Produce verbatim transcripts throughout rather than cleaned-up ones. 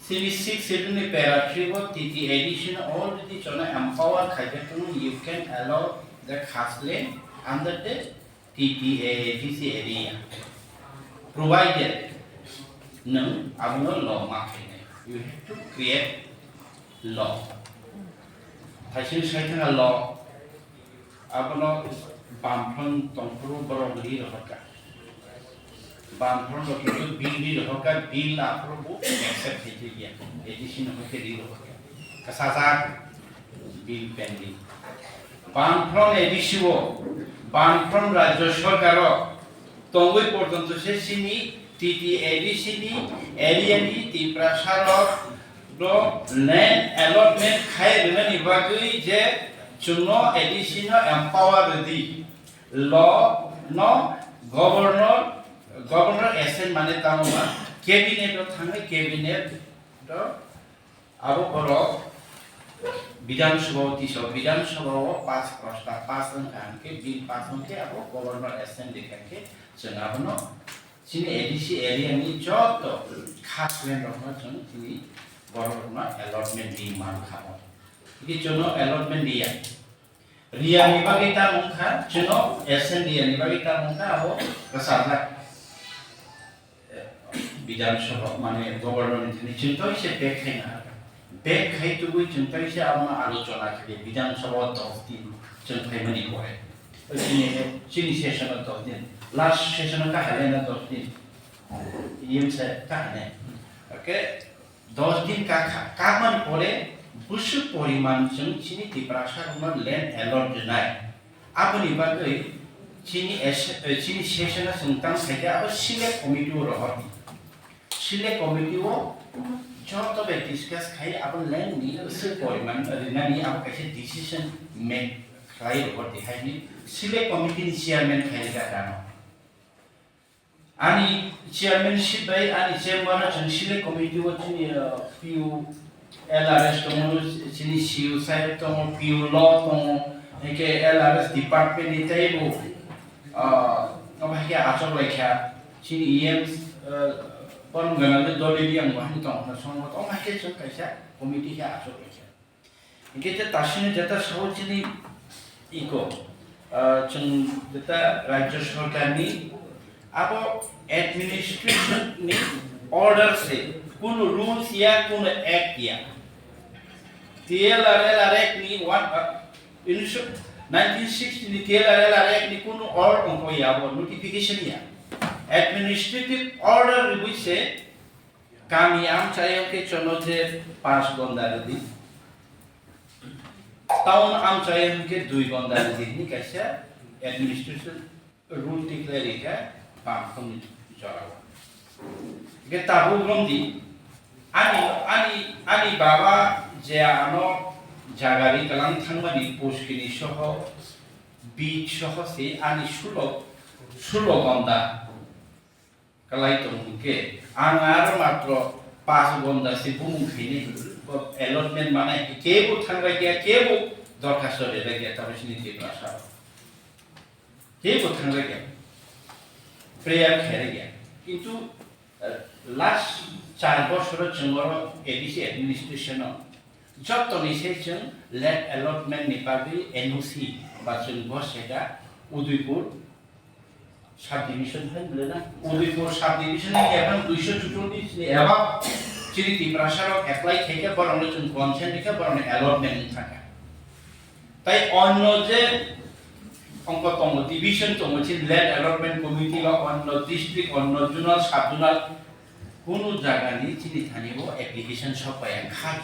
Chini six schedule ni para three o T T A D C no already chwngno empower khaijak tongo, you can allot the khas land under the T T A D C area, provided nwng abono law ma khainai. You have to create law. Thaising saithana law, abono Bamfront tongphuru borok ri rohorkha. Bamfront rok hinwi bill ri rohorkha, bill aphuru bo accept khai khe ya. A D C no hoi khe ri rohorkha. Kasajak bill pending. Bamfront A D C o, Bamfront Rajya Sarkar o tongwi porjonto se chini T T A D C ni area ni Tiprasa rok no land allotment khai rwnani bagwi je chwngno A D C no empower rwdi, law no governor, governor assent mane tamo ba cabinet o thangwi cabinet o abo borok Bidhan Sabha o tiso, Bidhan Sabha o pass prostab pass wngkha hwnkhe, bill pass wngkhe abo governor assent rikha khe chwng abono chini A D C area ni joto khas land rokno chwng chini borok rokno allotment di mankha. Hwnkhe chwngno allotment diya. Riyani bagwi tamo wngkha, chwngno assent riyani bagwi tamo wngkha, abo kwchajak. Bidhan Sabha, mane, governor ni thani chwng tei se bek khaina. Bek khai tubui chwng tei se abono alochona khe Bidhan Sabha dos din chwng phaimani pore. Chini, chini session o dos din. Last session o kahale na dos din. Iyem se kahane. Okay. Dos din kakha, kakmani pore bwswk poriman chwng chini Tiprasa rokno land allot rwnai. Aboni bagwi chini es-, eh, chini session o chwng tamo khaikhe abo select committee o rohor di. Select committee o joto bai discuss khai abo land ni bwswk poriman rwnani abo kaisa decision make khlai rohor di hai hwnwi select committee ni chairman khai rwkha ano. Ani chairmanship bai ani chamber no chwng select committee o chini, uh, P U L R S tongo, chini C U side tongo, P U law tongo, hwnkhe L R S department ni teibo, uh, omo hai khe achuk lai kha, chini E M, uh, pon gana le doli biyang bo hani tong kha, songbo omo hai khe chwng kaisa committee khe achuk lai kha. Hingke je tasini jeta sao chini iko, ah, chwng jeta Rajya Sarkar ni abo administration ni order se, kunu rules ya, kunu act ya. T L R L R Act ni one, ah, nineteen sixty ni T L R L R Act ni kunu order tongkho ya, abo notification ya. Administrative order ribui se, kami amchaio khe chono je panch gonda rwdi, town amchaio hwnkhe dui gonda rwdi hwnwi kaisa administration rule tikhlai rikha Bamfront ni jorao. Hwnkhe tabuk romdi ani, ani, ani baba je ano jaga ri kwlang thangmani puskini soho, bit soho se ani sulo, sulo gonda. Kalai tong hwnkhe, ang aro matro panch gonda se bumung khainai, bo allotment manai, kebo thangbai khe, kebo dorkhasto rebaiya, tabuk chini Tiprasa rok. Kebo thangbai khe, prayer khairaiya. Kintu, eh, last char bosoro chwng oro A D C administration o, jottoni se chwng land allotment ni bagwi N O C ba chwng bo seka Udaipur, Sub division hai bole na, Udaipur sub division ni ebang duiso chuchullis ni ebang chini Tiprasa rok apply khaikhe borok no chwng consent rikhe borok no allotment wng thangkha. Tai onno je ongko tongo, division tongo, chini land allotment committee ba onno district, onno zonal, sub zonal, kunu jaga ni chini thani bo application sok pai ang kha,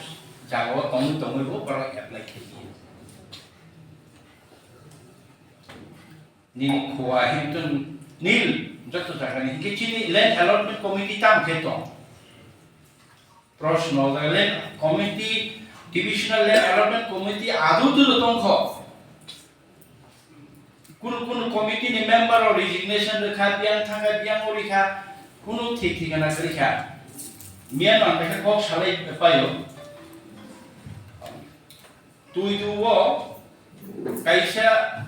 jaga o tongwi tongwi bo borok apply khaikhe. Nini khua himtun nil joto jaga ni. Hingke chini land allotment committee tam khe tong? Proshno, land committee, divisional land allotment committee adu tu tong kho. Kunu kunu committee ni member o resignation rikha, biyang thangkha, biyang o rikha, kunu thik thikana kwrwikha. Miyan ang khe kok salai paio. Twidu o kaisa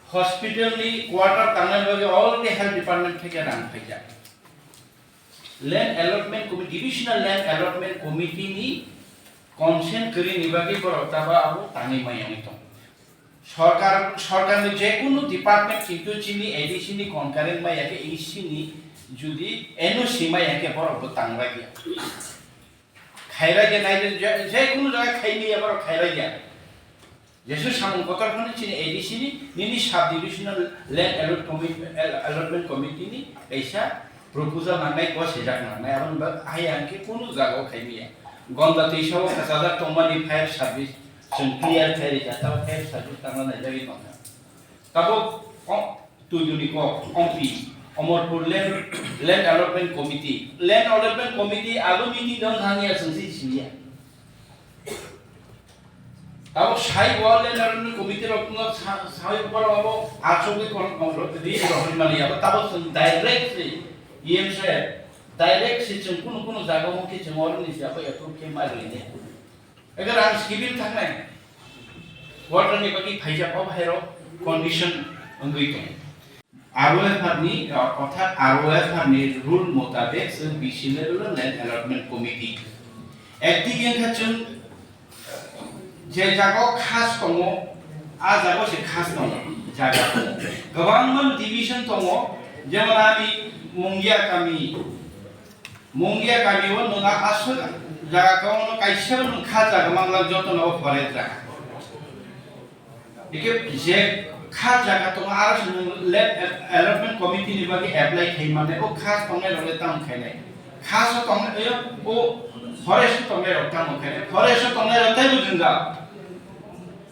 hospital ni quarter tangnani bagwi already health department theke rang phaijak. Land Allotment Committee, Divisional Land Allotment Committee ni consent kwrwi ni bagwi borok tabo abo tangwi maya wngwi tong. Sorkar, sorkar ni jekunu department kintu chini A D C ni concurrent maya khe A C ni judi N O C maya khe borok bo tangbai ya. Khaira je nai je, je kunu jaga khaini ya borok khaira ya. Jesu samung kotor phano chini A D C ni, nini sub divisional land allot committee, al-, allotment committee ni kaisa proposal nangnai, bo sejak nangnai, aboni bak hai ang khe kunu jaga o khaimiya. Gonda twi sao khachajak tongmani fire service chwng clear khai rikha, tabo fire service tangna naijagwi tongkha. Tabo o, Tuiduni kok, Ompi, Omorpur Land, Land Allotment Committee. Land Allotment Committee abo meeting dong thangya sengsi siya. Tabo sai bo Land Allotment Committee rok no sa-, sai bo abo achugwi kon, kon ri rohormani abo tabo seng direct si E M sir direct si chwng kunu kunu jaga o khe chwng oro ni si abo approve khe ma rwini. Egar ang civil thangnai. Water ni bagwi phaijak o bahai rok condition wngwi tong. R O F R ni, orthat R O F R ni rule motabek chwng B C level o land allotment committee. Active wngkha chwng je jaga o khas tongo, a jaga o se khas tongo, jaga tongo. Kwbangma division tongo, jemon ani Mungia kami, Mungia kami o nwng a aswk jaga kwbangma kaisa nwng kha jaga mangla joto no forest jaga. Ike je kha jaga tongo aro se nwng land allotment committee ni bagwi apply khai mane o kha tongnai rok le tamo khainai. Kha so tongnai o forest tongnai rok tamo khainai. Forest tongnai rok taibo jwngjal.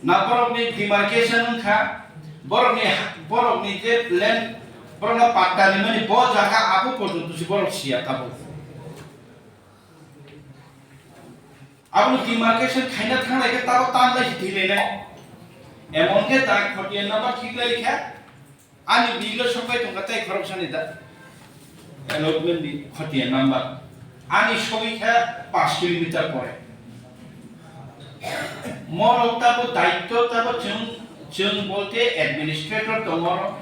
Na borokni demarcation wngkha, borokni ha-, borokni je land, borokno patta rimani bo jaga abo porjonto se borok siya tabuk. Aboni demarcation khaina thanglai khe tabo tanglai se thwilainai. Emon khe tak khotiya number khiklai kha, ani bill o sokbai tongkha tei khoroksani da allotment ni khotiya number. Ani sogwi kha paanch kilometer pore. Morok tabo daitto tabo chwng, chwng bolte administrator tongo,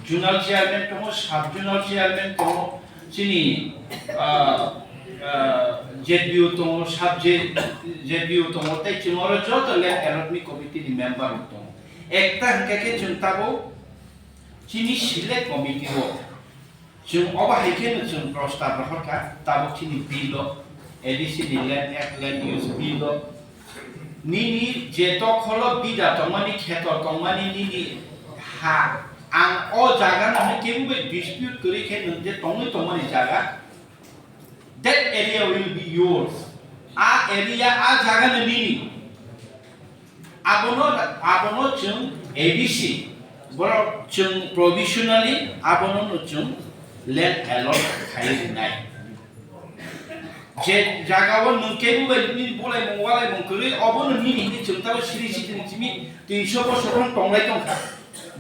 zonal chairman tongo, sub zonal chairman tongo, chini, ah, ah, Z B O tongo, sub Z-, Z B O tongo, tei chwng oro joto land allotment committee ni member rok tongo. Ekta hwnkhe khe chwng tabo chini select committee o Chwng obo hai kheno chwng prostab rohorkha, tabuk chini bill o, A D C ni Land Act, Land Use Bill o, nini je dokholo bida tongmani, kheto tongmani nini ha, ang o jaga no hai kebo bai dispute kwrwi khe nwng je tongwi tongmani jaga, that area will be yours. A area, a jaga no nini. Abono, abono chwng A D C, borok chwng provisionally abono no chwng land allot khai rinai. Je jaga o nwng kebo bai nini bolai mung walai mung kwrwi, obono nini hinwi chwng tabo siri sitini simi tinso bosor tong tonglai tongkha.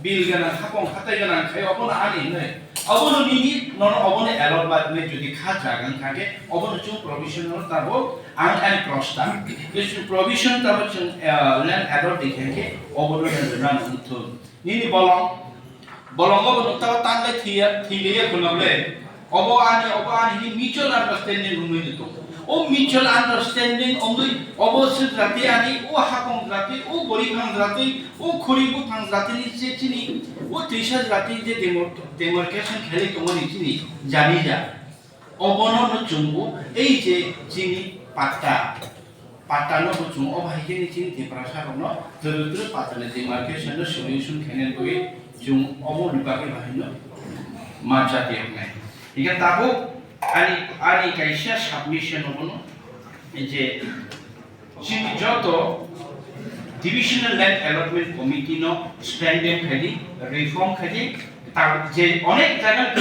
Bill gana, hapong hatai gana khai obono ani hinwi. Obono nini, nono obono allot ba nini jodi kha jaga wngkha khe, obono chwng provisional tabo ang ani prostab. Khe chwng provision tabo chwng, eh, land allot dikha khe, obono rwna nang thung. Nini bolong, bolongo bo nukta o tanglai thiya, thilaiya khunamle. Obo ani, obo ani hi mutual understanding wngwi tong. O mutual understanding wngwi obo sujrati ani, o hapong jrati, o boriphang jrati, o khuri buphang jrati ni se chini, o twisa jrati je demo-, demarcation khelai tongmani chini jani ja. Obono no chwng bo ei je chini patta, patta no bo chwng obo hai khe ni chini Tiprasa rok no twrwk twrwk patta ni demarcation no solution khainani bagwi chwng obo ni bagwi bahai no ma cha tiyoknai. Hingkhe tabuk ani, ani kaisa submission obono je chini joto Divisional Land Allotment Committee no strengthen khai di, reform khai di, ta je onek jaga